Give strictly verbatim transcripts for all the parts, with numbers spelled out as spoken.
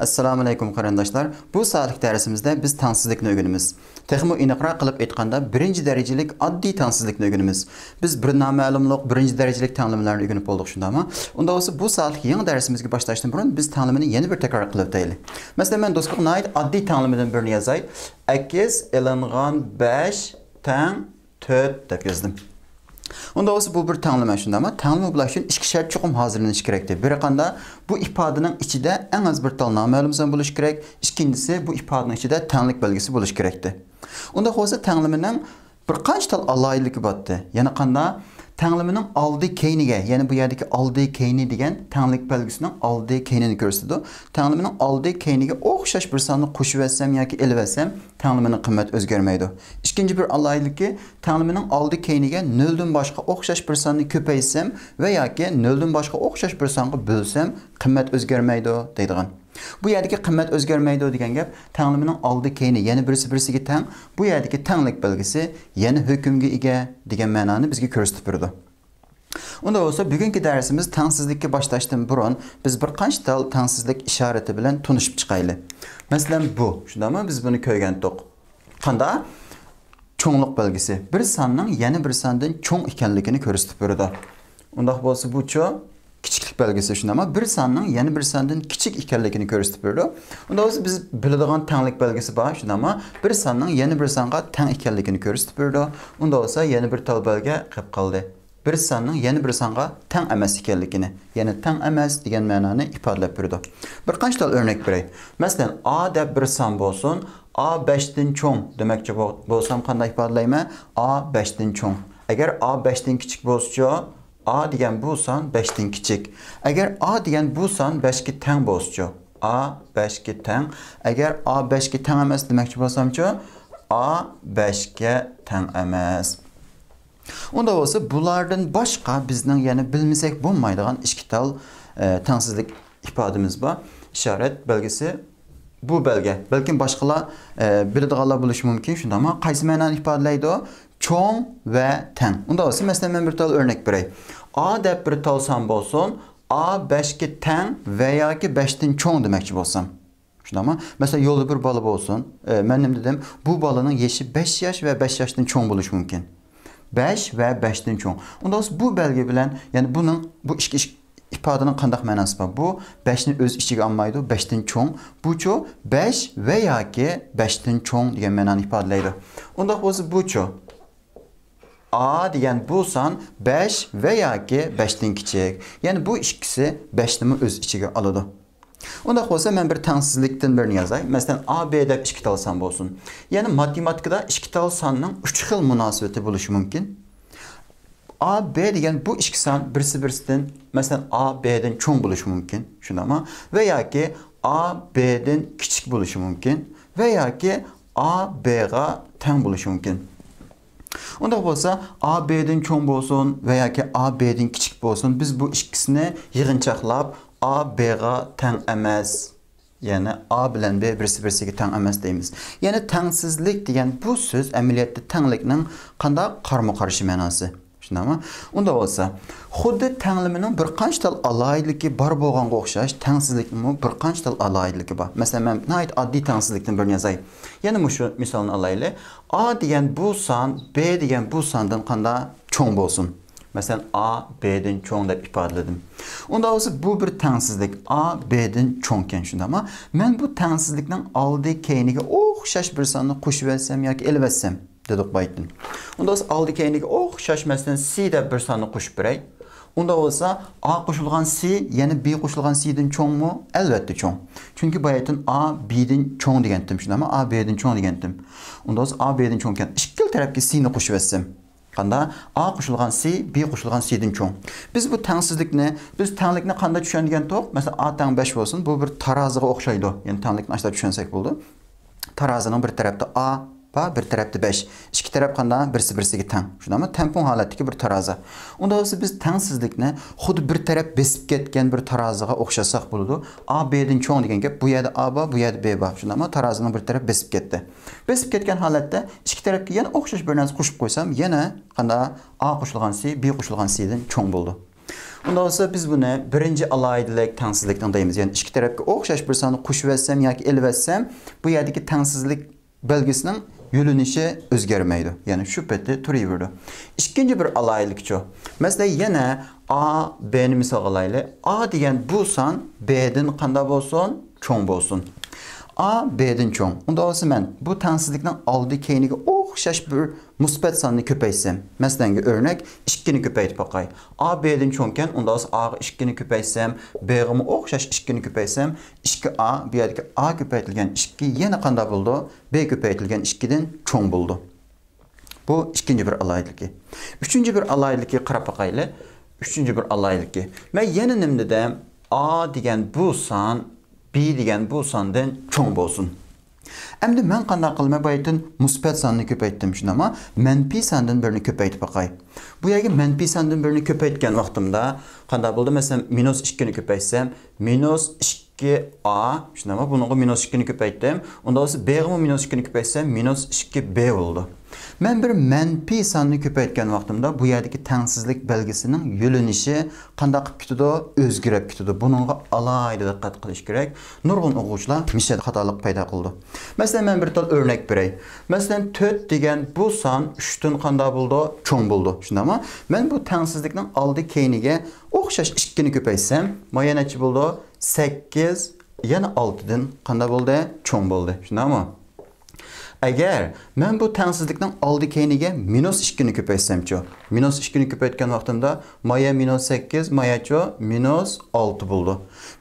ئەسسالامۇئەلەيكۇم قېرىنداشلار. بۇ سائەتلىك دەرسىمىزدە بىز تەڭسىزلىكنى ئۆگىنىمىز. تېخىمۇ ئېنىقراق قىلىپ ئېيتقاندا، بىرىنچى دەرىجىلىك ئاددىي تەڭسىزلىكنى ئۆگىنىمىز. بىز بىر نامەلۇملۇق، بىرىنچى دەرىجىلىك تەڭلىمىلەرنى ئۆگىنىپ بولدۇق، شۇنداقمۇ؟ ئۇنداق بولسا، بۇ سائەتلىك يېڭى دەرسىمىزگە باشلاشتىن بۇرۇن بىز تەڭلىمىنى يەنە بىر تەكرار قىلىۋېتەيلى. مەسىلەن، مەن دوستلۇق ناھايىتى ئاددىي تەڭلىمىدىن بىرنى يازاي. ئەكس ئېلىنغان بەش تەڭ تۆت دەپ يازدىم. ئۇنداق بولسا، بۇ بىر تەڭلىمە، شۇنداقمۇ؟ تەڭلىمە بولۇش ئۈچۈن ئىككى شەرت چوقۇم ھازىرلىنىشى كېرەكتى. بىرى قانداق؟ بۇ ئىپادىنىڭ ئىچىدە ئەڭ ئاز بىر تال نامەلۇم سان بولۇشى كېرەك. ئىككىنچىسى، بۇ ئىپادىنىڭ ئىچىدە تەڭلىك بەلگىسى بولۇشى كېرەكتى. ئۇنداق بولسا، تەڭلىمىنىڭ بىر قانچە تال ئالاھىدىلىكى بارتتى. يەنە قانداق؟ تەڭلىمىنىڭ ئالدى كەينىگە، يەنى بۇ يەردىكى ئالدى كەينى دېگەن تەڭلىك بەلگىسىنىڭ ئالدى كەينىنى كۆرسىتىدۇ. تەڭلىمىنىڭ ئالدى كەينىگە ئوخشاش بىر ساننى قوشۇۋەتسەم ياكى ئېلىۋەتسەم، تەڭلىمىنىڭ قىممەت ئۆزگەرمەيدۇ. ئىككىنچى بىر ئالاھىدىلىكى، تەڭلىمىنىڭ ئالدى كەينىگە نۆلدىن باشقا ئوخشاش بىر ساننى كۆپەيتسەم ۋە ياكى نۆلدىن باشقا ئوخشاش بىر سانغا بۆلسەم، قىممەت ئۆزگەرمەيدۇ دەيدىغان. بۇ يەردىكى قىممەت ئۆزگەرمەيدۇ دېگەن گەپ، تەڭلىمىنىڭ ئالدى كەينى يەنە بىرسى بىرسىگە تەڭ، بۇ يەردىكى تەڭلىك بەلگىسى يەنە ھۆكۈمگە ئىگە دېگەن مەنانى بىزگە كۆرسىتىپ بېرىدۇ. ئۇنداق بولسا، بۈگۈنكى دەرسىمىز تەڭسىزلىككە باشلاشتىن بۇرۇن، بىز بىر قانچە تال تەڭسىزلىك ئىشارىتى بىلەن تونۇشۇپ چىقايلى. مەسىلەن، بۇ، شۇنداقمۇ؟ بىز بۇنى كۆرگەنتۇق. قانداق؟ چوڭلۇق بەلگىسى. بىر ساننىڭ يەنە بىر ساندىن چوڭ ئىكەنلىكىنى كۆرسىتىپ بېرىدۇ. ئۇنداق بولسا، بۇچۇ؟ كىچىكلىك بەلگىسى، شۇنداقمۇ؟ بىر ساننىڭ يەنە بىر ساندىن كىچىك ئىكەنلىكىنى كۆرسىتىپ بېرىدۇ. ئۇنداق بولسا، بىز بىلىدىغان تەڭلىك بەلگىسى بار، شۇنداقمۇ؟ بىر ساننىڭ يەنە بىر سانغا تەڭ ئىكەنلىكىنى كۆرسىتىپ بېرىدۇ. ئۇنداق بولسا، يەنە بىر تال بەلگە قېلىپ قالدى. بىر ساننىڭ يەنە بىر سانغا تەڭ ئەمەس ئىكەنلىكىنى، يەنى تەڭ ئەمەس دېگەن مەنانى ئىپادىلەپ بېرىدۇ. بىر قانچە تال ئۆرنەك بېرەي. مەسىلەن، ئا دەپ بىر سان بولسۇن، ئا بەشتىن چوڭ دېمەكچى بول-، بولسام قانداق ئىپادىلەيمەن؟ ئا بەشتىن چوڭ. ئەگەر ئا بەشتىن كىچىك بولسىچۇ؟ ئا دېگەن بۇ سان بەشتىن كىچىك. ئەگەر ئا دېگەن بۇ سان بەشكە تەڭ بولسىچۇ؟ ئا بەشكە تەڭ. ئەگەر ئا بەشكە تەڭ ئەمەس دېمەكچى بولسامچۇ؟ ئا بەشكە تەڭ ئەمەس. ئۇنداق بولسا، بۇلاردىن باشقا بىزنىڭ يەنە بىلمىسەك بولمايدىغان ئىككى تال، ئە، تەڭسىزلىك ئىپادىمىز بار. ئىشارەت بەلگىسى، بۇ بەلگە. بەلكىم باشقىلار، ئە، بىلىدىغانلار بولۇشى مۇمكىن، شۇنداقمۇ؟ قايسى مەنانى ئىپادىلەيدۇ؟ چوڭ ۋە تەڭ. ئۇنداق بولسا، مەسىلەن، مەن بىر تال ئۆرنەك بېرەي. ئا دەپ بىر تال سان بولسۇن، ئا بەشكە تەڭ ۋە ياكى بەشتىن چوڭ دېمەكچى بولسام. شۇنداقمۇ؟ مەسىلەن، يولدا بىر بالا بولسۇن. ئە، مەن نېمە دېدىم؟ بۇ بالىنىڭ يېشى بەش ياش ۋە بەش ياشتىن چوڭ بولۇشى مۇمكىن. بەش ۋە بەشتىن چوڭ. ئۇنداق بولسا، بۇ بەلگە بىلەن، يەنى بۇنىڭ، بۇ ئىككى ئىش-، ئىپادىنىڭ قانداق مەناسى بار؟ بۇ بەشنى ئۆز ئىچىگە ئالمايدۇ، بەشتىن چوڭ. بۇچۇ بەش ۋە ياكى بەشتىن چوڭ دېگەن مەنانى ئىپادىلەيدۇ. ئۇنداق بولسا، بۇچۇ؟ ئا دېگەن بۇ سان بەش ۋە ياكى بەشتىن كىچىك. يەنى بۇ ئىككىسى بەشنىمۇ ئۆز ئىچىگە ئالىدۇ. ئۇنداق بولسا، مەن بىر تەڭسىزلىكتىن بىرنى يازاي. مەسىلەن، ئا، بى دەپ ئىككى تال سان بولسۇن. يەنى ماتېماتىكىدا ئىككى تال ساننىڭ ئۈچ خىل مۇناسىۋىتى بولۇشى مۇمكىن. ئا، بى دېگەن بۇ ئىككى سان بىرسى-بىرسىدىن، مەسىلەن، ئا، بىدىن چوڭ بولۇشى مۇمكىن. شۇنداقمۇ؟ ۋە ياكى ئا، بىدىن كىچىك بولۇشى مۇمكىن. ۋە ياكى ئا، بىغا تەڭ بولۇشى مۇمكىن. ئۇنداق بولسا، ئا، بىدىن چوڭ بولسۇن ۋە ياكى ئا، بىدىن كىچىك بولسۇن، بىز بۇ ئىككىسىنى يىغىنچاقلاپ، ئا، بىغا تەڭ ئەمەس، يەنى ئا بىلەن بى بىرسى-بىرسىگە تەڭ ئەمەس دەيمىز. يەنى تەڭسىزلىك دېگەن بۇ سۆز ئەمەلىيەتتە تەڭلىكنىڭ قانداق قارىمۇ-قارشى مەناسى. شۇنداقمۇ؟ ئۇنداق بولسا، خۇددى تەڭلىمىنىڭ بىر قانچە تال ئالاھىدىلىكى بار بولغانغا ئوخشاش، تەڭسىزلىكنىڭمۇ بىر قانچە تال ئالاھىدىلىكى بار. مەسىلەن، مەن ناھايىتى ئاددىي تەڭسىزلىكتىن بىرنى يازاي. يەنە مۇشۇ مىسالنى ئالايلى. ئا دېگەن بۇ سان بى دېگەن بۇ ساندىن قانداق چوڭ بولسۇن؟ مەسىلەن، ئا بىدىن چوڭ دەپ ئىپادىلىدىم. ئۇنداق بولسا، بۇ بىر تەڭسىزلىك. ئا بىدىن چوڭكەن، شۇنداقمۇ؟ مەن بۇ تەڭسىزلىكنىڭ ئالدى كەينىگە ئوخشاش بىر ساننى قوشۇۋەتسەم ياكى ئېلىۋەتسەم دېدۇق بايىتتىن. ئۇنداق بولسا، ئالدى كەينىگە ئوخشاش، مەسىلەن، سى دەپ بىر ساننى قوشۇپ بېرەي. ئۇنداق بولسا، ئا قوشۇلغان سى يەنە بى قوشۇلغان سىدىن چوڭمۇ؟ ئەلۋەتتە چوڭ. چۈنكى بايىتتىن ئا بىدىن چوڭ دېگەنتىم، شۇنداقمۇ؟ ئا بىدىن چوڭ دېگەنتىم. ئۇنداق بولسا، ئا بىدىن چوڭكەن. ئىككىلا تەرەپكە سىنى قوشۇۋەتسەم. قانداق؟ ئا قوشۇلغان سى، بى قوشۇلغان سىدىن چوڭ. بىز بۇ تەڭسىزلىكنى، بىز تەڭلىكنى قانداق چۈشەندۈرگەنتۇق؟ مەسىلەن، ئا تەڭ بەش بولسۇن، بۇ بىر تارازىغا ئوخشايدۇ. يەنى تەڭلىكنى ئاشۇنداق چۈشەنسەك بولىدۇ. تارازىنىڭ بىر تەرەپتە ئا بار، بىر تەرەپتە بەش. ئىككى تەرەپ قانداق؟ بىرسى-بىرسىگە تەڭ. شۇنداقمۇ؟ تەڭپۇڭ ھالەتتىكى بىر تارازا. ئۇنداق بولسا، بىز تەڭسىزلىكنى خۇددى بىر تەرەپ بېسىپ كەتكەن بىر تارازىغا ئوخشاتساق بولىدۇ. ئا بىدىن چوڭ دېگەن گەپ، بۇ يەردە ئا بار، بۇ يەردە بى بار. شۇنداقمۇ؟ تارازىنىڭ بىر تەرەپ بېسىپ كەتتى. بېسىپ كەتكەن ھالەتتە ئىككى تەرەپكە يەنە ئوخشاش بىر نەرسە قوشۇپ قويسام، يەنە قانداق؟ ئا قوشۇلغان سى، بى قوشۇلغان سىدىن چوڭ بولىدۇ. ئۇنداق بولسا بىز بۇنى بىرىنچى ئالاھىدىلىك تەڭسىزلىكنىڭ دەيمىز. يەنى ئىككى تەرەپكە ئوخشاش بىر ساننى قوشۇۋەتسەم ياكى ئېلىۋەتسەم، بۇ يەردىكى تەڭسىزلىك بەلگىسىنىڭ يۆنىلىشى ئۆزگەرمەيدۇ. يەنى شۇ پېتى تۇرۇۋېرىدۇ. ئىككىنچى بىر ئالاھىدىلىكچۇ؟ مەسىلەن، يەنە ئا، بنى مىسالغا ئالايلى. ئا دېگەن بۇ سان بدىن قانداق بولسۇن؟ چوڭ بولسۇن. ئا بدىن چوڭ. ئۇنداق بولسا مەن بۇ تەڭسىزلىكنىڭ ئالدى كەينىگە ئوخشاش بىر مۇسبەت ساننى كۆپەيتسەم، مەسىلەنگە ئۆرنەك ئىككىنى كۆپەيتىپ باقاي. ئا بدىن چوڭكەن، ئۇنداق بولسا ئاغا ئىككىنى كۆپەيتسەم، بغىمۇ ئوخشاش ئىككىنى كۆپەيتسەم، ئىككى ئا، بۇ يەردىكى ئا كۆپەيتىلگەن ئىككى يەنە قانداق بولىدۇ؟ ب كۆپەيتىلگەن ئىككىدىن چوڭ بولىدۇ. بۇ ئىككىنچى بىر ئالاھىدىلىكى. ئۈچىنچى بىر ئالاھىدىلىكى قاراپ باقايلى. ئۈچىنچى بىر ئالاھىدىلىكى. مەن يەنە نېمە دېدىم؟ ئا دېگەن بۇ سان ب دېگەن بۇ ساندىن چوڭ بولسۇن. ئەمدى مەن قانداق قىلىمەن؟ بايىتىن مۇسبەت ساننى كۆپەيتتىم، شۇنداقمۇ؟ مەنپىي ساندىن بىرنى كۆپەيتىپ باقاي. بۇ يەرگە مەنپىي ساندىن بىرنى كۆپەيتكەن ۋاقتىمدا قانداق بولدى؟ مەسىلەن، مىنۇس ئىككىنى كۆپەيتسەم، مىنۇس ئىككى ئا، شۇنداقمۇ؟ بۇنىڭغا مىنۇس ئىككىنى كۆپەيتتىم. ئۇنداق بولسا، بغىمۇ مىنۇس ئىككىنى كۆپەيتسەم، مىنۇس ئىككى ب بولىدۇ. مەن بىر مەنپىي ساننى كۆپەيتكەن ۋاقتىمدا بۇ يەردىكى تەڭسىزلىك بەلگىسىنىڭ يۆنىلىشى قانداق قىلىپ كېتىدۇ؟ ئۆزگىرىپ كېتىدۇ. بۇنىڭغا ئالاھىدە دىققەت قىلىش كېرەك. نۇرغۇن ئوقۇغۇچىلار مىشەدە خاتالىق پەيدا قىلىدۇ. مەسىلەن، مەن بىر تال ئۆرنەك بېرەي. مەسىلەن، تۆت دېگەن بۇ سان ئۈچتىن قانداق بولىدۇ؟ چوڭ بولىدۇ. شۇنداقمۇ؟ مەن بۇ تەڭسىزلىكنىڭ ئالدى كەينىگە ئوخشاش ئىككىنى كۆپەيتسەم، مايا نەچچە بولىدۇ؟ سەككىز، يەنە ئالتىدىن قانداق بولدى؟ چوڭ بولدى. شۇنداقمۇ؟ ئەگەر مەن بۇ تەڭسىزلىكنىڭ ئالدى كەينىگە مىنۇس ئىككىنى كۆپەيتسەمچۇ؟ مىنۇس ئىككىنى كۆپەيتكەن ۋاقتىمدا مايا مىنۇس سەككىز، ماياچۇ؟ مىنۇس ئالتە بولىدۇ.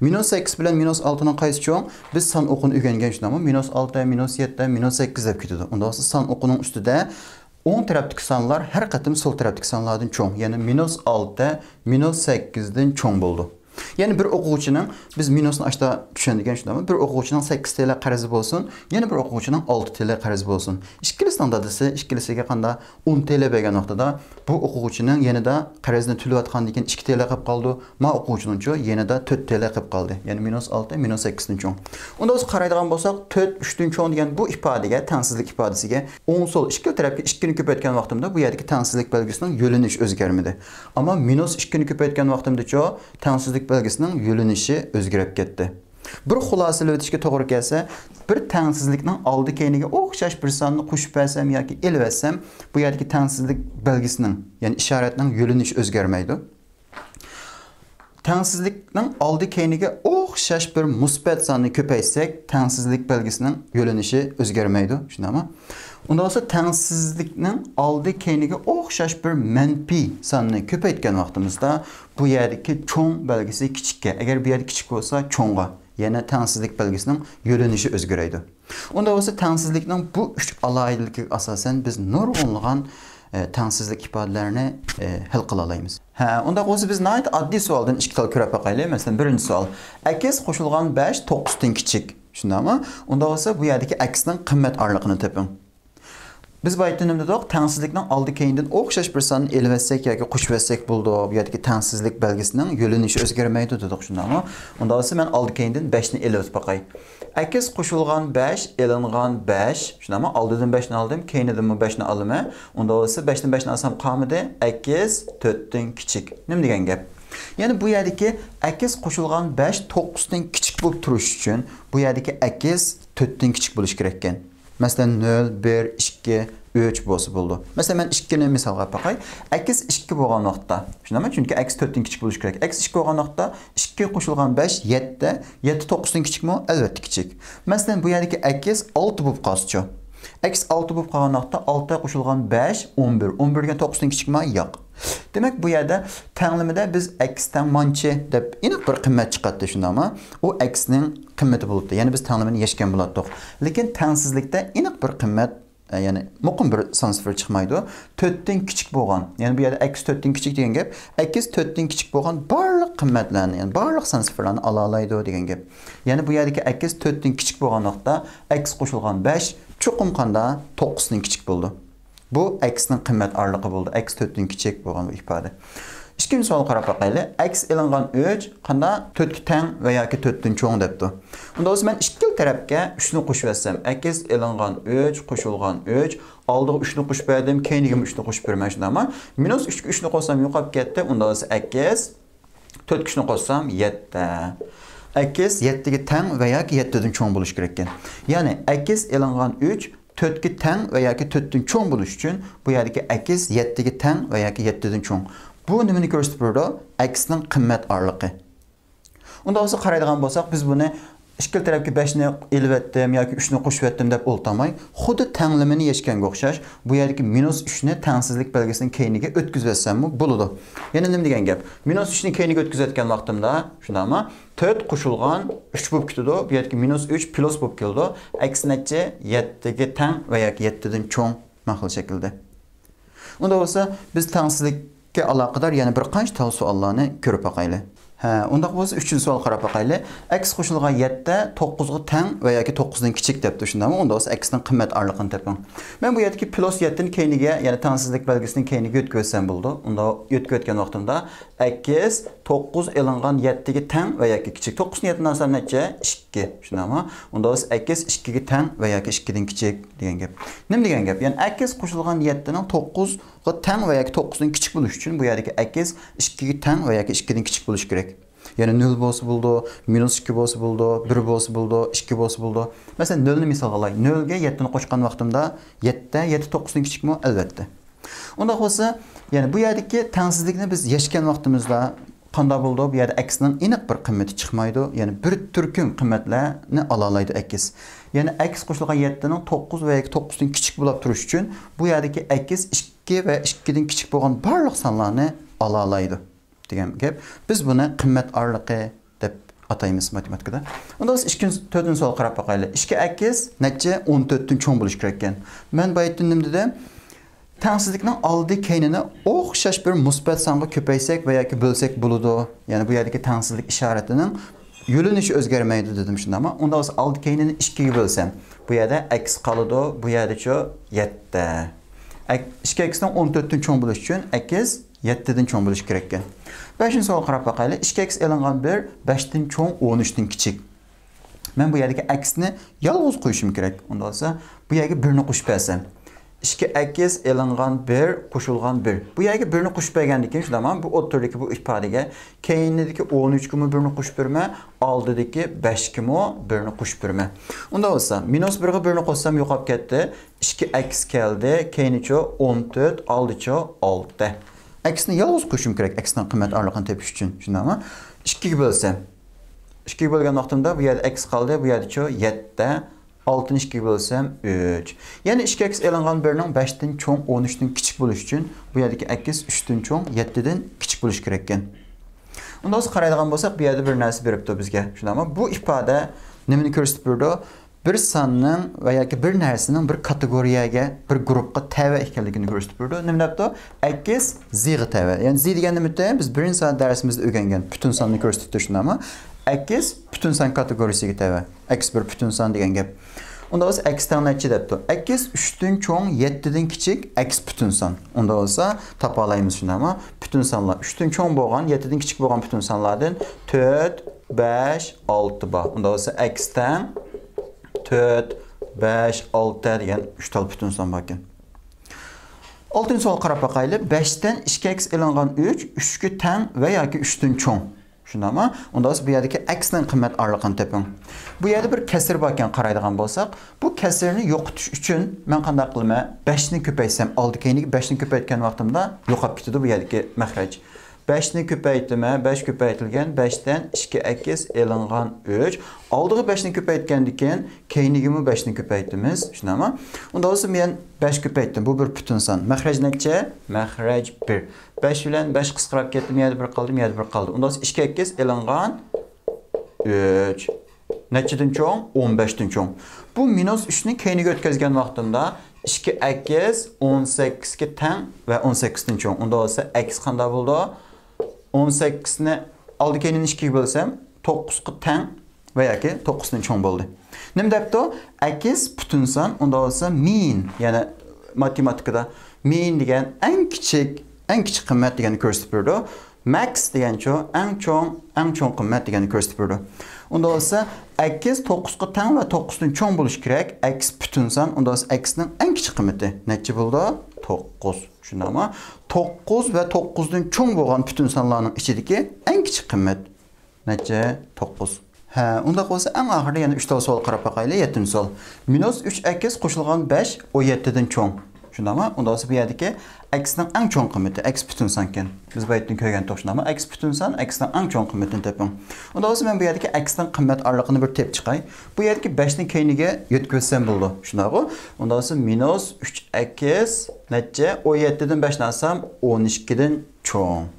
مىنۇس سەككىز بىلەن مىنۇس ئالتىنىڭ قايسى چوڭ؟ بىز سان ئوقىنى ئۆگەنگەن شۇنداقمۇ؟ مىنۇس ئالتە، مىنۇس يەتتە، مىنۇس سەككىز دەپ كېتىدۇ. ئۇنداق بولسا سان ئوقىنىڭ ئۈستىدە ئوڭ تەرەپتىكى سانلار ھەر قېتىم سول تەرەپتىكى سانلاردىن چوڭ. يەنى مىنۇس ئالتە، مىنۇس سەككىزدىن چوڭ بولىدۇ. يەنى بىر ئوقۇغۇچىنىڭ، بىز مىنۇسنى ئاشتا چۈشەندۈرگەن شۇنداقمۇ؟ بىر ئوقۇغۇچىنىڭ سەككىز تىيىنلىق قەرزى بولسۇن، يەنە بىر ئوقۇغۇچىنىڭ ئالتە تىيىنلىق قەرزى بولسۇن. ئىككىلىسىنىڭ دادىسى ئىككىلىسىگە قاندا ئون تىيىنلىق بەرگەن ۋاقتىدا بۇ ئوقۇغۇچىنىڭ يېنىدا قەرزنى تۆلەۋاتقاندىن كېيىن ئىككى تىيىنلىق قېلىپ قالىدۇ. ما ئوقۇغۇچىنىڭچۇ يېنىدا تۆت تىيىنلىق قېلىپ قالدى. يەنى مىنۇس ئالتە، مىنۇس سەككىزدىن چوڭ. ئۇنداق بولسا قارايدىغان بولساق، تۆت ئۈچتىن چوڭ دېگەن بۇ ئىپادىگە، تەڭسىزلىك ئىپادىسىگە ئوڭ سول ئىككىلا تەرەپكە ئىككىنى كۆپەيتكەن ۋاقتىمدا بۇ يەردىكى تەڭسىزلىك بەلگىسىنىڭ يۆنىلىشى ئۆزگەرمىدى. ئەمما مىنۇس ئىككىنى كۆپەيتكەن ۋاقتىمدىچۇ تەڭسىزلىك بەلگىسىنىڭ يۆنىلىشى ئۆزگىرىپ كەتتى. بىر خۇلاسىلىۋېتىشكە توغرا كەلسە، بىر تەڭسىزلىكنىڭ ئالدى كەينىگە ئوخشاش بىر ساننى قوشۇپ بەرسەم ياكى ئېلىۋەتسەم، بۇ يەردىكى تەڭسىزلىك بەلگىسىنىڭ، يەنى ئىشارەتنىڭ يۆنىلىشى ئۆزگەرمەيدۇ. تەڭسىزلىكنىڭ ئالدى كەينىگە ئوخشاش بىر مۇسبەت ساننى كۆپەيتسەك، تەڭسىزلىك بەلگىسىنىڭ يۆنىلىشى ئۆزگەرمەيدۇ، شۇنداقمۇ؟ ئۇنداق بولسا تەڭسىزلىكنىڭ ئالدى كەينىگە ئوخشاش بىر مەنپىي ساننى كۆپەيتكەن ۋاقتىمىزدا بۇ يەردىكى چوڭ بەلگىسى كىچىككە، ئەگەر بۇ يەردە كىچىك بولسا چوڭغا، يەنە تەڭسىزلىك بەلگىسىنىڭ يۆنىلىشى ئۆزگىرەيدۇ. ئۇنداق بولسا تەڭسىزلىكنىڭ بۇ ئۈچ ئالاھىدىلىكىگە ئاساسەن بىز نۇرغۇنلىغان، ئە، تەڭسىزلىك ئىپادىلەرنى، ئە، ھەل قىلالايمىز. ھە، ئۇنداق بولسا بىز ناھايىتى ئاددىي سوئالدىن ئىككى تال كۆرۈپ باقايلى. مەسىلەن، بىرىنچى سوئال. ئەكس قوشۇلغان بەش توققۇزدىن كىچىك. شۇنداقمۇ؟ ئۇنداق بولسا بۇ يەردىكى ئەكسنىڭ قىممەت ئارىلىقىنى تېپىڭ. بىز بايىتىن نېمە دېدۇق؟ تەڭسىزلىكنىڭ ئالدى كەينىدىن ئوخشاش بىر ساننى ئېلىۋەتسەك ياكى قوشۇۋەتسەك بولىدۇ. بۇ يەردىكى تەڭسىزلىك بەلگىسىنىڭ يۆنىلىشى ئۆزگەرمەيدۇ دېدۇق، شۇنداقمۇ؟ ئۇنداق بولسا مەن ئالدى كەينىدىن بەشنى ئېلىۋېتىپ باقاي. ئەكس قوشۇلغان بەش ئېلىنغان بەش، شۇنداقمۇ؟ ئالدىدىن بەشنى ئالدىم، كەينىدىنمۇ بەشنى ئالىمەن. ئۇنداق بولسا بەشتىن بەشنى ئالسام قالمىدى، ئەكس تۆتتىن كىچىك. نېمە دېگەن گەپ؟ يەنى بۇ يەردىكى ئەكس قوشۇلغان بەش توققۇزدىن كىچىك بولۇپ تۇرۇش ئۈچۈن بۇ يەردىكى ئەكس تۆتتىن كىچىك بولۇشى كېرەككەن. مەسىلەن، نۆل، بىر، ئىككى، ئۈچ بولسا بولىدۇ. مەسىلەن، مەن ئىككىنى مىسالغا ئېلىپ باقاي. ئەكس ئىككى بولغان ۋاقىتتا، شۇنداقمۇ؟ چۈنكى ئەكس تۆتتىن كىچىك بولۇشى كېرەك. ئەكس ئىككى بولغان ۋاقىتتا ئىككى قوشۇلغان بەش يەتتە، يەتتە توققۇزدىن كىچىكمۇ؟ ئەلۋەتتە كىچىك. مەسىلەن، بۇ يەردىكى ئەكس ئالتە بولۇپ قالسىچۇ؟ ئەكس ئالتە بولۇپ قالغان ۋاقىتتا ئالتە قوشۇلغان بەش ئون بىر. ئون بىر دېگەن توققۇزدىن كىچىكما؟ ياق. دېمەك، بۇ يەردە تەڭلىمىدە بىز ئەكس تەڭ مانچە دەپ ئېنىق بىر قىممەت چىقاتتى، شۇنداقمۇ؟ ئۇ ئەكسنىڭ قىممىتى بولۇپتۇ. يەنى بىز تەڭلىمىنى يەشكەن بولاتتۇق. لېكىن تەڭسىزلىكتە ئېنىق بىر قىممەت، ئە، يەنى مۇقىم بىر سان سىفىر چىقمايدۇ. تۆتتىن كىچىك بولغان، يەنى بۇ يەردە ئەكس تۆتتىن كىچىك دېگەن گەپ، ئەكس تۆتتىن كىچىك بولغان بارلىق قىممەتلەرنى، يەنى بارلىق سان سىفىرلارنى ئالالايدۇ دېگەن گەپ. يەنى بۇ يەردىكى ئەكس تۆتتىن كىچىك بولغان ۋاقىتتا ئەكس قوشۇلغان بەش چوقۇم قاندا؟ توققۇزدىن كىچىك بولىدۇ. بۇ ئەكسنىڭ قىممەت ئارىلىقى بولىدۇ. ئەكس تۆتتىن كىچىك بولغان بۇ ئىپادە. ئىككىنچى سوئالغا قاراپ باقايلى. ئەكس ئېلىنغان ئۈچ قاندا؟ تۆتكە تەڭ ۋە ياكى تۆتتىن چوڭ دەپتۇ. ئۇندا بولسا مەن ئىككىلا تەرەپكە ئۈچنى قوشۇۋەتسەم، ئەكس ئېلىنغان ئۈچ قوشۇلغان ئۈچ، ئالدىغا ئۈچنى قوشۇپ بەردىم، كەينىگىمۇ ئۈچنى قوشۇپ بېرىمەن، شۇنداقمۇ؟ مىنۇس ئۈچكە ئۈچنى قوشسام يوقاپ كەتتى. ئۇندا بولسا ئەكس تۆتكە ئۈچنى قوشسام، يەتتە. ئەكس يەتتىگە تەڭ ۋە ياكى يەتتىدىن چوڭ بولۇشى كېرەككەن. يەنى ئەكس ئېلىنغان ئۈچ تۆتكە تەڭ ۋە ياكى تۆتتىن چوڭ بولۇشى ئۈچۈن بۇ يەردىكى ئەكس يەتتىگە تەڭ ۋە ياكى يەتتىدىن چوڭ. بۇ نېمىنى كۆرسىتىپ بېرىدۇ؟ ئەكسنىڭ قىممەت ئارىلىقى. ئۇنداق بولسا قارايدىغان بولساق، بىز بۇنى ئىككىلا تەرەپكە بەشنى ئېلىۋەتتىم ياكى ئۈچنى قوشۇۋەتتىم دەپ ئولتۇرماي، خۇددى تەڭلىمىنى يەشكەنگە ئوخشاش، بۇ يەردىكى مىنۇس ئۈچنى تەڭسىزلىك بەلگىسىنىڭ كەينىگە ئۆتكۈزۈۋەتسەممۇ بولىدۇ. يەنە نېمە دېگەن گەپ؟ مىنۇس ئۈچنى كەينىگە ئۆتكۈزۈۋەتكەن ۋاقتىمدا، شۇنداقمۇ؟ تۆت قوشۇلغان ئۈچ بولۇپ كېتىدۇ. بۇ يەردىكى مىنۇس ئۈچ پلۇس بولۇپ كېلىدۇ. ئەكس نەچچە؟ يەتتىگە تەڭ ۋە ياكى يەتتىدىن چوڭ. ماقۇل شەكىلدە. ئۇنداق بولسا، بىز تەڭسىزلىككە ئالاقىدار يەنە بىر قانچە تال سوئاللارنى كۆرۈپ باقايلى. ھە، ئۇنداق بولسا، ئۈچىنچى سوئال قاراپ باقايلى. ئەكس قوشۇلغان يەتتە توققۇزغا تەڭ ۋە ياكى توققۇزدىن كىچىك دەپتۇ، شۇنداقمۇ؟ ئۇنداق بولسا، ئەكسنىڭ قىممەت ئارىلىقىنى تېپىڭ. مەن بۇ يەردىكى پلۇس يەتتىنى كەينىگە، يەنى تەڭسىزلىك بەلگىسىنىڭ كەينىگە يۆتكىۋەتسەم بولىدۇ. ئۇنداق يۆتكىۋەتكەن ۋاقتىمدا، ئەكس توققۇز ئېلىنغان يەتتىگە تەڭ ۋە ياكى كىچىك. توققۇزنى يەتتىدىن ئالسام نەچچە؟ ئىككى. شۇنداقمۇ؟ ئۇنداق بولسا، ئەكس ئىككىگە تەڭ ۋە ياكى ئىككىدىن كىچىك دېگەن گەپ. نېمە دېگەن گەپ؟ يەنى ئەكس قوشۇلغان يەتتىنىڭ توققۇزغا تەڭ ۋە ياكى توققۇزدىن كىچىك بولۇشى ئۈچۈن بۇ يەردىكى ئەكس ئىككىگە تەڭ ۋە ياكى ئىككىدىن كىچىك بولۇشى كېرەك. يەنى نۆل بولسا بولىدۇ، مىنۇس ئىككى بولسا بولىدۇ، بىر بولسا بولىدۇ، ئىككى بولسا بولىدۇ. مەسىلەن، نۆلنى مىسالغا ئالاي. نۆلگە يەتتىنى قوشقان ۋاقتىمدا يەتتە، يەتتە توققۇزدىن كىچىكمۇ؟ ئەلۋەتتە. ئۇنداق بولسا، يەنى بۇ يەردىكى تەڭسىزلىكنى بىز يەشكەن ۋاقتىمىزدا قانداق بولىدۇ؟ بۇ يەردە ئەكسنىڭ ئېنىق بىر قىممىتى چىقمايدۇ. يەنى بىر تۈركۈم قىممەتلەرنى ئالالايدۇ ئەكس. يەنى ئەكس قوشۇلغان يەتتىنىڭ توققۇز ۋە ياكى توققۇزدىن كىچىك بولاپ تۇرۇشى ئۈچۈن بۇ يەردىكى ئەكس ئىككى ۋە ئىككىدىن كىچىك بولغان بارلىق سانلارنى ئالالايدۇ دېگەن گەپ. بىز بۇنى قىممەت ئارىلىقى دەپ ئاتايمىز ماتېماتىكىدا. ئۇنداق بولسا ئىككىنچى، تۆتىنچى سوئال قاراپ باقايلى. ئىككى ئەكس نەچچە؟ ئون تۆتتىن چوڭ بولۇشى كېرەككەن. مەن بايىتتىن نېمە دېدىم؟ تەڭسىزلىكنىڭ ئالدى كەينىنى ئوخشاش بىر مۇسبەت سانغا كۆپەيتسەك ۋە ياكى بۆلسەك بولىدۇ. يەنى بۇ يەردىكى تەڭسىزلىك ئىشارىتىنىڭ يۆنىلىشى ئۆزگەرمەيدۇ دېدىم، شۇنداقمۇ؟ ئۇنداق بولسا ئالدى كەينىنى ئىككىگە بۆلسەم، بۇ يەردە ئەكس قالىدۇ، بۇ يەردىچۇ؟ يەتتە. ئىككى ئەكسنىڭ ئون تۆتتىن چوڭ بولۇشى ئۈچۈن ئەكس يەتتىدىن چوڭ بولۇشى كېرەككەن. بەشىنچى سوئال قاراپ باقايلى. ئىككى ئەكس ئېلىنغان بىر بەشتىن چوڭ، ئون ئۈچتىن كىچىك. مەن بۇ يەردىكى ئەكسنى يالغۇز قويۇشۇم كېرەك. ئۇنداق بولسا، بۇ يەرگە بىرنى قوشۇپ بەرسەم. ئىككى ئەكس ئېلىنغان بىر قوشۇلغان بىر. بۇ يەرگە بىرنى قوشۇپ بەرگەندىن كېيىن، شۇنداقمۇ؟ بۇ ئوتتۇرىدىكى بۇ ئىپادىگە، كەينىدىكى ئون ئۈچكىمۇ بىرنى قوشۇپ بېرىمەن، ئالدىدىكى بەشكىمۇ بىرنى قوشۇپ بېرىمەن. ئۇنداق بولسا، مىنۇس بىرگە بىرنى قوشسام يوقاپ كەتتى. ئىككى ئەكس كەلدى، كەينىچۇ؟ ئون تۆت، ئالدىچۇ؟ ئالتە. ئەكسنى يالغۇز قوشۇشۇم كېرەك، ئەكسنىڭ قىممەت ئارىلىقىنى تېپىش ئۈچۈن، شۇنداقمۇ؟ ئىككىگە بۆلسەم. ئىككىگە بۆلگەن ۋاقتىمدا بۇ يەردە ئەكس قالدى، بۇ يەردىچۇ؟ يەتتە. ئالتىنى ئىككىگە بۆلسەم، ئۈچ. يەنى ئىككى ئەكس ئېلىنغان بىرنىڭ بەشتىن چوڭ، ئون ئۈچتىن كىچىك بولۇشى ئۈچۈن بۇ يەردىكى ئەكس ئۈچتىن چوڭ، يەتتىدىن كىچىك بولۇشى كېرەككەن. ئۇنداق بولسا قارايدىغان بولساق، بۇ يەردە بىر نەرسە بېرىپتۇ بىزگە. شۇنداقمۇ؟ بۇ ئىپادە نېمىنى كۆرسىتىپ بېرىدۇ؟ بىر ساننىڭ ۋە ياكى بىر نەرسىنىڭ بىر كاتېگورىيەگە، بىر گۇرۇپپىغا تەۋە ئىكەنلىكىنى كۆرسىتىپ بېرىدۇ. نېمە دەپتۇ؟ ئەكس زىغا تەۋە. يەنى زى دېگەن نېمىتى؟ بىز بىرىنچى سان دەرسىمىزدە ئۆگەنگەن پۈتۈن ساننى كۆرسىتىپتۇ، شۇنداقمۇ؟ ئەكس پۈتۈن سان كاتېگورىيىسىگە تەۋە. ئەكس بىر پۈتۈن سان دېگەن گەپ. ئۇنداق بولسا، ئەكس تەڭ نەچچە دەپتۇ؟ ئەكس ئۈچتىن چوڭ، يەتتىدىن كىچىك، ئەكس پۈتۈن سان. ئۇنداق بولسا، تاپالايمىز، شۇنداقمۇ؟ پۈتۈن سانلار. ئۈچتىن چوڭ بولغان، يەتتىدىن كىچىك بولغان پۈتۈن سانلاردىن تۆت، بەش، ئالتە بار. ئۇنداق بولسا، ئەكس تەڭ تۆت، بەش، ئالتە دېگەن ئۈچ تال پۈتۈن سان باركەن. ئالتىنچى سوئال قاراپ باقايلى. بەشتىن ئىككى ئەكس ئېلىنغان ئۈچ ئۈچكە تەڭ ۋە ياكى ئۈچتىن چوڭ. شۇنداقمۇ؟ ئۇنداق بولسا بۇ يەردىكى ئەكسنىڭ قىممەت ئارىلىقىنى تېپىڭ. بۇ يەردە بىر كەسىر باركەن، قارايدىغان بولساق، بۇ كەسىرنى يوقىتىش ئۈچۈن مەن قانداق قىلىمەن؟ بەشنى كۆپەيتسەم، ئالدى كەينىگە بەشنى كۆپەيتكەن ۋاقتىمدا يوقاپ كېتىدۇ بۇ يەردىكى مەخرەج. بەشنى كۆپەيتىمەن، بەش كۆپەيتىلگەن، بەشتىن ئىككى ئەكس ئېلىنغان ئۈچ. ئالدىغا بەشنى كۆپەيتكەندىن كېيىن، كەينىگىمۇ بەشنى كۆپەيتىمىز. شۇنداقمۇ؟ ئۇنداق بولسا، مەن بەش كۆپەيتتىم. بۇ بىر پۈتۈن سان. مەخرەج نەچچە؟ مەخرەج بىر. بەش بىلەن بەش قىسقىراپ كەتتى. مۇ يەردە بىر قالدى، مۇ يەردە بىر قالدى. ئۇنداق بولسا، ئىككى ئەكس ئېلىنغان ئۈچ. نەچچىدىن چوڭ؟ ئون بەشتىن چوڭ. بۇ مىنۇس ئۈچنى كەينىگە ئۆتكۈزگەن ۋاقتىمدا، ئىككى ئەكس ئون سەككىزگە تەڭ ۋە ئون سەككىزدىن چوڭ. ئۇنداق بولسا، ئەكس قانداق بولىدۇ؟ ئون سەككىزنى ئالدى كەينىنى ئىككىگە بۆلسەم، توققۇزغا تەڭ ۋە ياكى توققۇزدىن چوڭ بولدى. نېمە دەپتۇ؟ ئەكس پۈتۈن سان، ئۇنداق بولسا مىن، يەنى ماتېماتىكىدا مىن دېگەن ئەڭ كىچىك، ئەڭ كىچىك قىممەت دېگەننى كۆرسىتىپ بېرىدۇ. مەكس دېگەنچۇ؟ ئەڭ چوڭ، ئەڭ چوڭ قىممەت دېگەننى كۆرسىتىپ بېرىدۇ. ئۇنداق بولسا، ئەكس توققۇزغا تەڭ ۋە توققۇزدىن چوڭ بولۇشى كېرەك. ئەكس پۈتۈن سان، ئۇنداق بولسا ئەكسنىڭ ئەڭ كىچىك قىممىتى نەچچە بولىدۇ؟ توققۇز. شۇنداقمۇ؟ توققۇز ۋە توققۇزدىن چوڭ بولغان پۈتۈن سانلارنىڭ ئىچىدىكى ئەڭ كىچىك قىممەت نەچچە؟ توققۇز. ھە، ئۇنداق بولسا ئەڭ ئاخىرىدا يەنە ئۈچ تال سوئال قاراپ باقايلى، يەتتىنچى سوئال. مىنۇس ئۈچ ئەكس قوشۇلغان بەش ئون يەتتىدىن چوڭ. شۇنداقمۇ؟ ئۇنداق بولسا بۇ يەردىكى ئەكسنىڭ ئەڭ چوڭ قىممىتى، ئەكس پۈتۈن سانكەن. بىز بايىتتىن كۆرگەنتۇق، شۇنداقمۇ؟ ئەكس پۈتۈن سان، ئەكسنىڭ ئەڭ چوڭ قىممىتىنى تېپىڭ. ئۇنداق بولسا مەن بۇ يەردىكى ئەكسنىڭ قىممەت ئارىلىقىنى بىر تېپىپ چىقاي. بۇ يەردىكى بەشنى كەينىگە يۆتكىۋەتسەم بولىدۇ. شۇنداقغۇ؟ ئۇنداق بولسا مىنۇس ئۈچ ئەكس نەچچە؟ ئون يەتتىدىن بەشنى ئالسام، ئون ئىككىدىن چوڭ.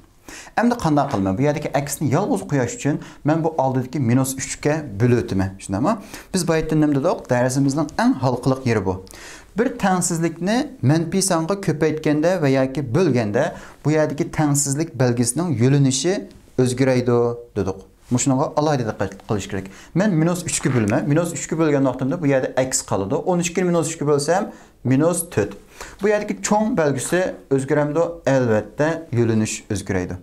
ئەمدى قانداق قىلىمەن؟ بۇ يەردىكى ئەكسنى يالغۇز قويۇش ئۈچۈن مەن بۇ ئالدىدىكى مىنۇس ئۈچكە بۆلۈۋېتىمەن. شۇنداقمۇ؟ بىز بايىتتىن نېمە دېدۇق؟ دەرسىمىزنىڭ ئەڭ ھالقىلىق يېرى بۇ. بىر تەڭسىزلىكنى مەنپىي سانغا كۆپەيتكەندە ۋە ياكى بۆلگەندە بۇ يەردىكى تەڭسىزلىك بەلگىسىنىڭ يۆنىلىشى ئۆزگىرەيدۇ دېدۇق. مۇشۇنىڭغا ئالاھىدە دىققەت قىلىش كېرەك. مەن مىنۇس ئۈچكە بۆلىمەن. مىنۇس ئۈچكە بۆلگەن ۋاقتىمدا بۇ يەردە ئەكس قالىدۇ. ئون ئىككىنى مىنۇس ئۈچكە بۆلسەم، مىنۇس تۆت. بۇ يەردىكى چوڭ بەلگىسى ئۆزگىرەمدۇ؟ ئەلۋەتتە، يۆنىلىش ئۆزگىرەيدۇ.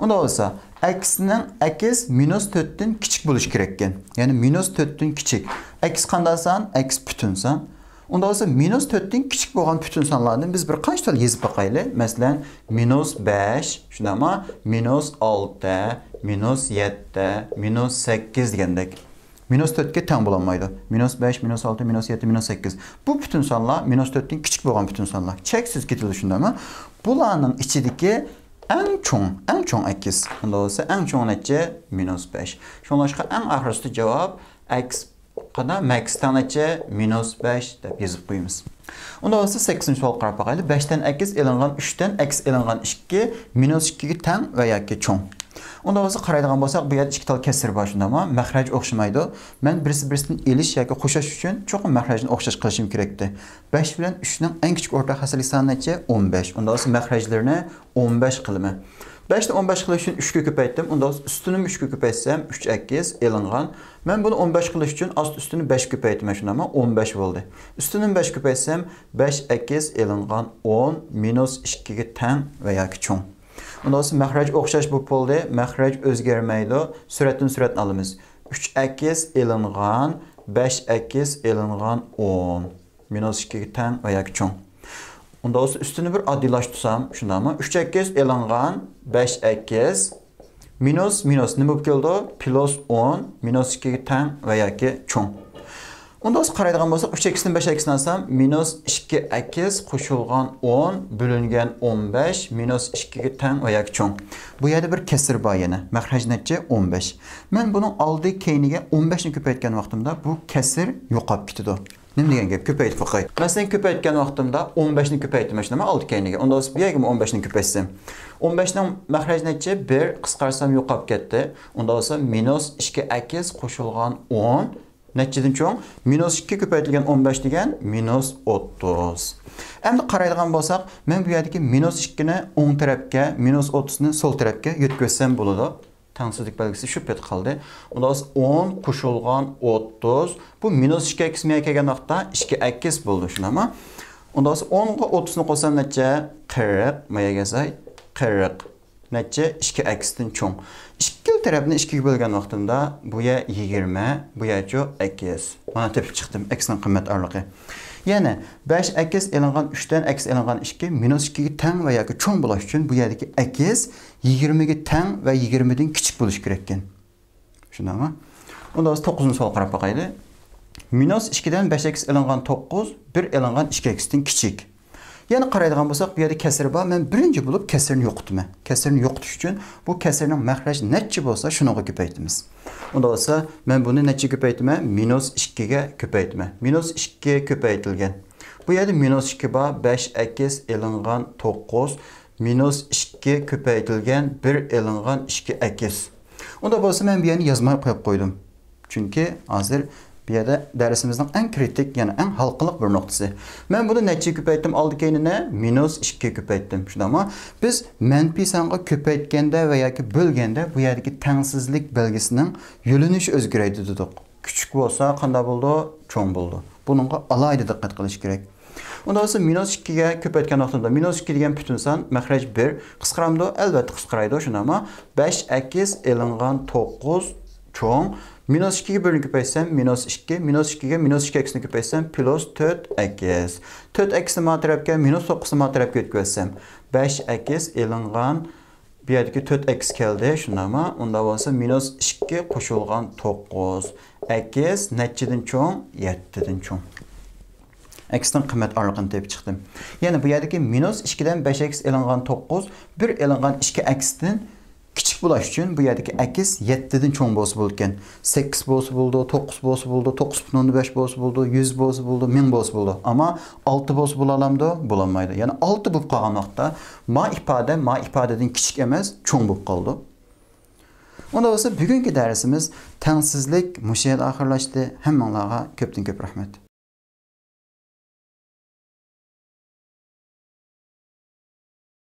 ئۇنداق بولسا، ئەكسنىڭ ئەكس مىنۇس تۆتتىن كىچىك بولۇشى كېرەككەن. يەنى مىنۇس تۆتتىن كىچىك. ئەكس قانداق سان؟ ئەكس پۈتۈن سان. ئۇنداق بولسا، مىنۇس تۆتتىن كىچىك بولغان پۈتۈن سانلاردىن بىز بىر قانچە تال يېزىپ باقايلى. مەسىلەن، مىنۇس بەش، شۇنداقمۇ؟ مىنۇس ئالتە، مىنۇس يەتتە، مىنۇس سەككىز دېگەندەك. مىنۇس تۆتكە تەڭ بولالمايدۇ. مىنۇس بەش، مىنۇس ئالتە، مىنۇس يەتتە، مىنۇس سەككىز. بۇ پۈتۈن سانلار مىنۇس تۆتتىن كىچىك بولغان پۈتۈن سانلار. چەكسىز كېتىدۇ، شۇنداقمۇ؟ بۇلارنىڭ ئىچىدىكى ئەڭ چوڭ، ئەڭ چوڭ ئەكس. ئۇنداق بولسا، ئەڭ چوڭ نەچچە؟ مىنۇس بەش. شۇڭلاشقا، ئەڭ ئاخىرسىدا جاۋاب ئەكس قادا مەكس تەڭ نەچچە؟ مىنۇس بەش دەپ يېزىپ قويىمىز. ئۇنداق بولسا، سەككىزىنچى سوئال قاراپ باقايلى. بەشتىن ئەكس ئېلىنغان ئۈچتىن ئەكس ئېلىنغان ئىككى مىنۇس ئىككىگە تەڭ ۋە ياكى چوڭ. ئۇنداق بولسا، قارايدىغان بولساق، بۇ يەردە ئىككى تال كەسىر بار، شۇنداقمۇ؟ مەخرەج ئوخشىمايدۇ. مەن بىرسى بىرسىدىن ئېلىش ياكى قوشۇش ئۈچۈن چوقۇم مەخرەجنى ئوخشاش قىلىشىم كېرەكتى. بەش بىلەن ئۈچنىڭ ئەڭ كىچىك ئورتاق ھەسسىلىك سانى نەچچە؟ ئون بەش. ئۇنداق بولسا، مەخرەجلىرىنى ئون بەش قىلىمەن. بەشنى ئون بەش قىلىش ئۈچۈن ئۈچكە كۆپەيتتىم. ئۇنداق بولسا، ئۈستىنىمۇ ئۈچكە كۆپەيتسەم، ئۈچ ئەكس ئېلىنغان. مەن بۇنى ئون بەش قىلىش ئۈچۈن ئاستى ئۈستىنى بەش كۆپەيتىمەن، شۇنداقمۇ؟ ئون بەش بولدى. ئۈستىنىمۇ بەش كۆپەيتسەم، بەش ئەكس ئېلىنغان ئون مىنۇس ئىككىگە تەڭ ۋە ياكى چوڭ. ئۇنداق بولسا، مەخرەج ئوخشاش بولۇپ بولدى. مەخرەج ئۆزگەرمەيدۇ. سۈرەتتىن سۈرەتنى ئالىمىز. ئۈچ ئەكس ئېلىنغان، بەش ئەكس ئېلىنغان ئون. مىنۇس ئىككىگە تەڭ ۋە ياكى چوڭ. ئۇنداق بولسا، ئۈستىنى بىر ئاددىيلاشتۇرسام، شۇنداقمۇ؟ ئۈچ ئەكس ئېلىنغان، بەش ئەكس مىنۇس، مىنۇس نېمە بولۇپ كېلىدۇ؟ پلۇس ئون، مىنۇس ئىككىگە تەڭ ۋە ياكى چوڭ. ئۇنداق بولسا، قارايدىغان بولساق، ئۈچ ئەكستىن بەش ئەكسنى ئالسام، مىنۇس ئىككى ئەكس قوشۇلغان ئون بۆلۈنگەن ئون بەش مىنۇس ئىككىگە تەڭ ۋە ياكى چوڭ. بۇ يەردە بىر كەسىر بار يەنە. مەخرەج نەچچە؟ ئون بەش. مەن بۇنىڭ ئالدى كەينىگە ئون بەشنى كۆپەيتكەن ۋاقتىمدا بۇ كەسىر يوقاپ كېتىدۇ. نېمە دېگەن گەپ؟ كۆپەيتىپ باقاي. مەسىلەن، كۆپەيتكەن ۋاقتىمدا ئون بەشنى كۆپەيتىمەن، شۇنداقمۇ؟ ئالدى كەينىگە. ئۇنداق بولسا، بۇ يەرگىمۇ ئون بەشنى كۆپەيتسەم. ئون بەشنىڭ مەخرەج نەچچە؟ بىر، قىسقارتسام يوقاپ كەتتى. ئۇنداق بولسا، مىنۇس ئىككى ئەكس قوشۇلغان ئون نەچچىدىن چوڭ؟ مىنۇس ئىككى كۆپەيتىلگەن ئون بەش دېگەن مىنۇس ئوتتۇز. ئەمدى قارايدىغان بولساق، مەن بۇ يەردىكى مىنۇس ئىككىنى ئوڭ تەرەپكە، مىنۇس ئوتتۇزنى سول تەرەپكە يۆتكىۋەتسەم بولىدۇ. تەڭسىزلىك بەلگىسى شۇ پېتى قالدى. ئۇنداق بولسا، ئون قوشۇلغان ئوتتۇز. بۇ مىنۇس ئىككى ئەكس مەيەگە كەلگەن ۋاقىتتا ئىككى ئەكس بولىدۇ، شۇنداقمۇ؟ ئۇنداق بولسا، ئونغا ئوتتۇزنى قوشسام نەچچە؟ قىرىق. مەيەگە يازاي، قىرىق. نەچچە؟ ئىككى ئەكستىن چوڭ. ئىككىلا تەرەپنى ئىككىگە بۆلگەن ۋاقتىمدا، بۇ يەر يىگىرمە، بۇ يەرچۇ؟ ئەكس. مانا تېپىپ چىقتىم ئەكسنىڭ قىممەت ئارىلىقى. يەنى بەش ئەكس ئېلىنغان ئۈچتىن ئەكس ئېلىنغان ئىككى مىنۇس ئىككىگە تەڭ ۋە ياكى چوڭ بولۇش ئۈچۈن بۇ يەردىكى ئەكس يىگىرمىگە تەڭ ۋە يىگىرمىدىن كىچىك بولۇشى كېرەككەن. شۇنداقمۇ؟ ئۇنداق بولسا، توققۇزىنچى سوئال قاراپ باقايلى. مىنۇس ئىككىدىن بەش ئەكس ئېلىنغان توققۇز، بىر ئېلىنغان ئىككى ئەكستىن كىچىك. يەنە قارايدىغان بولساق، بۇ يەردە كەسىر بار. مەن بىرىنچى بولۇپ كەسىرنى يوقىتىمەن. كەسىرنى يوقىتىش ئۈچۈن بۇ كەسىرنىڭ مەخرەج نەچچە بولسا، شۇنىڭغا كۆپەيتىمىز. ئۇنداق بولسا، مەن بۇنى نەچچە كۆپەيتىمەن؟ مىنۇس ئىككىگە كۆپەيتىمەن. مىنۇس ئىككى كۆپەيتىلگەن. بۇ يەردە مىنۇس ئىككى بار، بەش ئەكس ئېلىنغان توققۇز، مىنۇس ئىككى كۆپەيتىلگەن بىر ئېلىنغان ئىككى ئەكس. ئۇنداق بولسا، مەن بۇ يەرنى يازماي قويۇپ قويدۇم. چۈنكى ھازىر بۇ يەردە دەرسىمىزنىڭ ئەڭ كرىتىك، يەنى ئەڭ ھالقىلىق بىر نۇقتىسى. مەن بۇنى نەچچىگە كۆپەيتتىم ئالدى كەينىنى؟ مىنۇس ئىككىگە كۆپەيتتىم. شۇنداقمۇ؟ بىز مەنپىي سانغا كۆپەيتكەندە ۋە ياكى بۆلگەندە بۇ يەردىكى تەڭسىزلىك بەلگىسىنىڭ يۆنىلىشى ئۆزگىرەيدۇ دېدۇق. كىچىك بولسا قانداق بولىدۇ؟ چوڭ بولىدۇ. بۇنىڭغا ئالاھىدە دىققەت قىلىش كېرەك. ئۇنداق بولسا، مىنۇس ئىككىگە كۆپەيتكەن ۋاقتىمدا، مىنۇس ئىككى دېگەن پۈتۈن سان، مەخرەج بىر، قىسقىرامدۇ؟ ئەلۋەتتە قىسقىرايدۇ، شۇنداقمۇ؟ بەش ئەكس ئېلىنغان توققۇز چوڭ، مىنۇس ئىككىگە بىرنى كۆپەيتسەم، مىنۇس ئىككى، مىنۇس ئىككىگە مىنۇس ئىككى ئېكسنى كۆپەيتسەم، پلۇس تۆت ئېكس. تۆت ئېكسنى ما تەرەپكە، مىنۇس توققۇزنى ما تەرەپكە ئۆتكۈزسەم، بەش ئېكس ئېلىنغان، بۇ يەردىكى تۆت ئېكس كەلدى، شۇنداقمۇ؟ ئۇنداق بولسا، مىنۇس ئىككى قوشۇلغان توققۇز ئېكس نەچچىدىن چوڭ؟ يەتتىدىن چوڭ. ئېكسنىڭ قىممەت ئارىلىقىنى تېپىپ چىقتىم. يەنى بۇ يەردىكى مىنۇس ئىككىدىن بەش ئېكس ئېلىنغان توققۇز، بىر ئېلىنغان ئىككى ئېكستىن كىچىك بولاش ئۈچۈن بۇ يەردىكى ئېكس يەتتىدىن چوڭ بولسا بولىدىكەن. سەككىز بولسا بولىدۇ، توققۇز بولسا بولىدۇ، توققۇز پۈتۈن ئوندىن بەش بولسا بولىدۇ، يۈز بولسا بولىدۇ، مىڭ بولسا بولىدۇ. ئەمما ئالتە بولسا بولالامدۇ؟ بولالمايدۇ. يەنى ئالتە بولۇپ قالغان ۋاقىتتا ما ئىپادە، ما ئىپادىدىن كىچىك ئەمەس، چوڭ بولۇپ قالىدۇ. ئۇندا بولسا بۈگۈنكى دەرسىمىز تەڭسىزلىك مۇشۇ يەردە ئاخىرلاشتى. ھەممىڭلارغا كۆپتىن كۆپ رەھمەت.